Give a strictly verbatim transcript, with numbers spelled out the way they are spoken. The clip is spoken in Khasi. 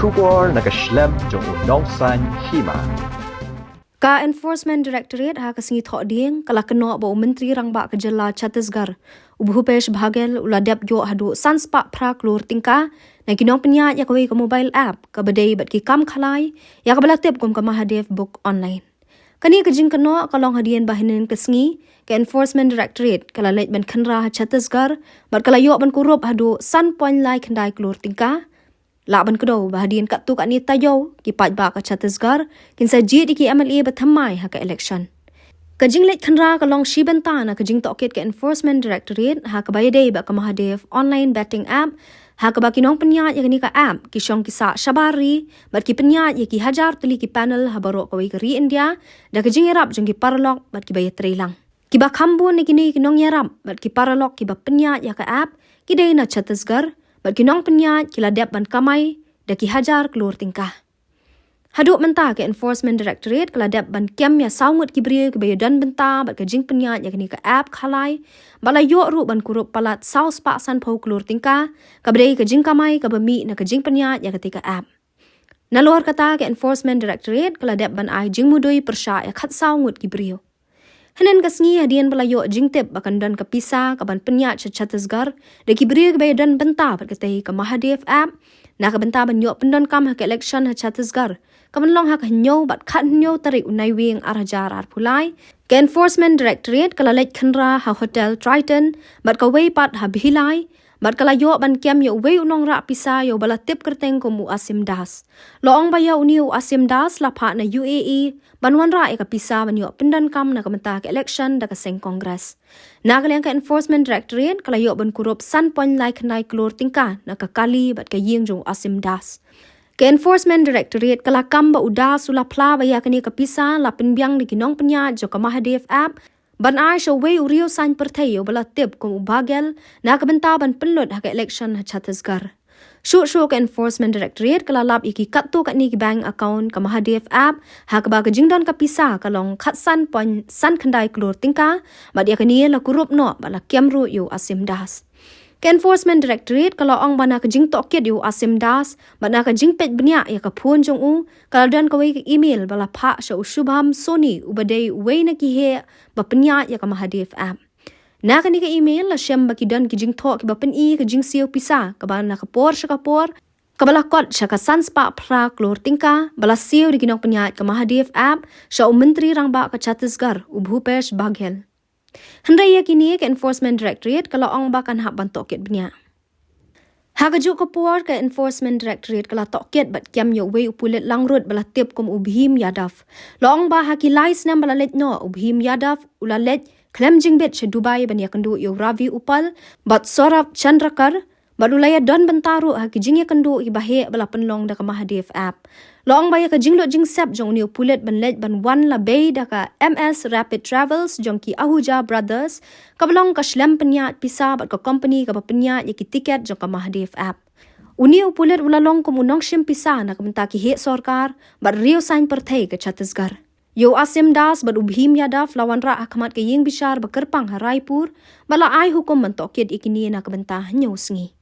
Khubor na ka shlem jong u nongsan hima. Ka Enforcement Directorate ha ka sngi Thohdieng ka la kynnoh ba u Myntri Rangbah ka jylla Chhattisgarh, u Bhupesh Baghel, u la dep ïoh haduh san spah phra klur tyngka na ki nongpynïaid ïa kawei ka mobile app kaba dei bad ki kam khalai, ïa kaba la tip kum ka Mahadev Book Online. Kane ka jingkynnoh ka long hadien ba hynnin ka sngi ka Enforcement Directorate ka la leit ban khynra ha Chhattisgarh bad ka la ïoh ban kurup haduh san point lai khyndai klur tyngka. Lah ban kdew ba hadien katto katne taïew ki paidbah ka Chhattisgarh kin sa jied ïa ki M L A ba thymmai ha ka election. Ka jingleit khynra ka long shi bynta na ka jingtohkit ka Enforcement Directorate ha kaba ïadei bad ka Mahadev online betting app, ha kaba ki nongpynïaid ïa kane ka app ki shong ki sah shabar ri bad ki pynïaid ïa ki hajar tylli ki panel ha baroh kawei ka ri India da ka jingïarap jong ki paralok bad kiba ïatreilang. Kiba kham bun na kine ki nongïarap bad ki paralok kiba pynïaid ïa ka app ki dei na Chhattisgarh bad ki nongpynïaid ki la dep ban kamai da ki hajar klur tyngka. Haduh mynta ka Enforcement Directorate ka la dep ban kem ïa saw ngut ki briew kiba ïadon bynta bad ka jingpynïaid ïa kane ka app khalai, ba la ïoh ruh ban kurup palat saw spah sanphew klur tyngka, kaba dei ka jingkamai kaba mih na ka jingpynïaid ïa kata ka app. Nalor kata ka Enforcement Directorate ka la dep ban ai jingmudui pyrshah ïa khatsaw ngut ki briew. Hynnin ka sngi hadien ba la ïoh jingtip ba kan don ka pisa kaban pynïaid sha Chhattisgarh da ki briew kiba ïadon bynta bad katei ka Mahadev app, na ka bynta ban ïoh pyndonkam ha ka election ha Chhattisgarh kaban long ha ka hynñiew bad khathynñiew tarik u Naiwieng ar hajar arphew lai, ka Enforcement Directorate ka la leit khynra ha Hotel Triton bad kawei pat ha Bhilai, bad ka la ïoh ban kem ïa uwei u nongrah pisa ïa uba la tip kyrteng kum u Asim Das. La ong ba ïa une u Asim Das la phah na U A E ban wanrah ïa ka pisa ban ïoh pyndonkam na ka bynta ka election da ka seng Congress. Na ka liang ka Enforcement Directorate ka la ïoh ban kurup san point lai khyndai klur tyngka na ka kali bad ka ïing jong u Asim Das. Ka Enforcement Directorate ka la kam ba u Das u la phla ba ïa kane ka pisa la pynbiang da ki nongpynïaid jong ka Mahadev app ban ai sha uwei u riew saiñ pyrthei ïa uba la tip kum u Baghel na ka bynta ban pynlut ha ka election ha Chhattisgarh. Shuh shuh ka Enforcement Directorate ka la lap ïa ki katto katne ki bank account ka Mahadev app, ha kaba ka jingdon ka pisa ka long khatsan point san khyndai klur tyngka, bad ïa kane la kurup noh bad la kem ruh ïa u Asim Das. Ka Enforcement Directorate ka la ong ba na ka jingtohkit ïa u Asim Das bad na ka jingpeit bniah ïa ka phone jong u, ka la don kawei ka email ba la phah sha u Shubham Soni uba dei uwei na ki heh ba pynïaid ïa ka Mahadev app. Na kane ka email la shem ba ki don ki jingthoh kiba pyni ka jingsiew pisa kaba na ka por sha ka por, kaba la kot sha ka san spah phra klur tyngka ba la siew da ki nongpynïaid ka Mahadev app sha u Myntri Rangbah ka Chhattisgarh u Bhupesh Baghel. Hynrei ïa kine ka Enforcement Directorate ka la ong ba kan hap ban tohkit bniah. Ha kajuh ka por ka Enforcement Directorate ka la tohkit bad kem ïa uwei u pulit langrut ba la tip kum u Bhim Yadav. La ong ba ha ki lai snem ba la leit noh u Bhim Yadav u la leit khlem jingbit sha Dubai ban ïakynduh ïa u Ravi Uppal bad Saurabh Chandrakar, bad u la ïadon bynta ruh ha ki jingïakynduh kiba heh ba la pynlong da ka Mahadev app. La ong ba ïa ka jinglut jingsep jong une u pulit ban leit ban wan la bei da ka M S Rapid Travels jong ki Ahuja Brothers, kaba long ka shlem pynïaid pisa bad ka company kaba pynïaid ïa ki tiket jong ka Mahadev app. Une u pulit u la long kum u nongshim pisa na ka bynta ki heh sorkar bad riew saiñ pyrthei ka Chhattisgarh. Ïa u Asim Das bad u Bhim Yadav la wanrah ha khmat ka ïing bishar ba kyrpang ha Raipur, bad la ai hukum ban tohkit ïa kine na ka bynta hynñiew sngi.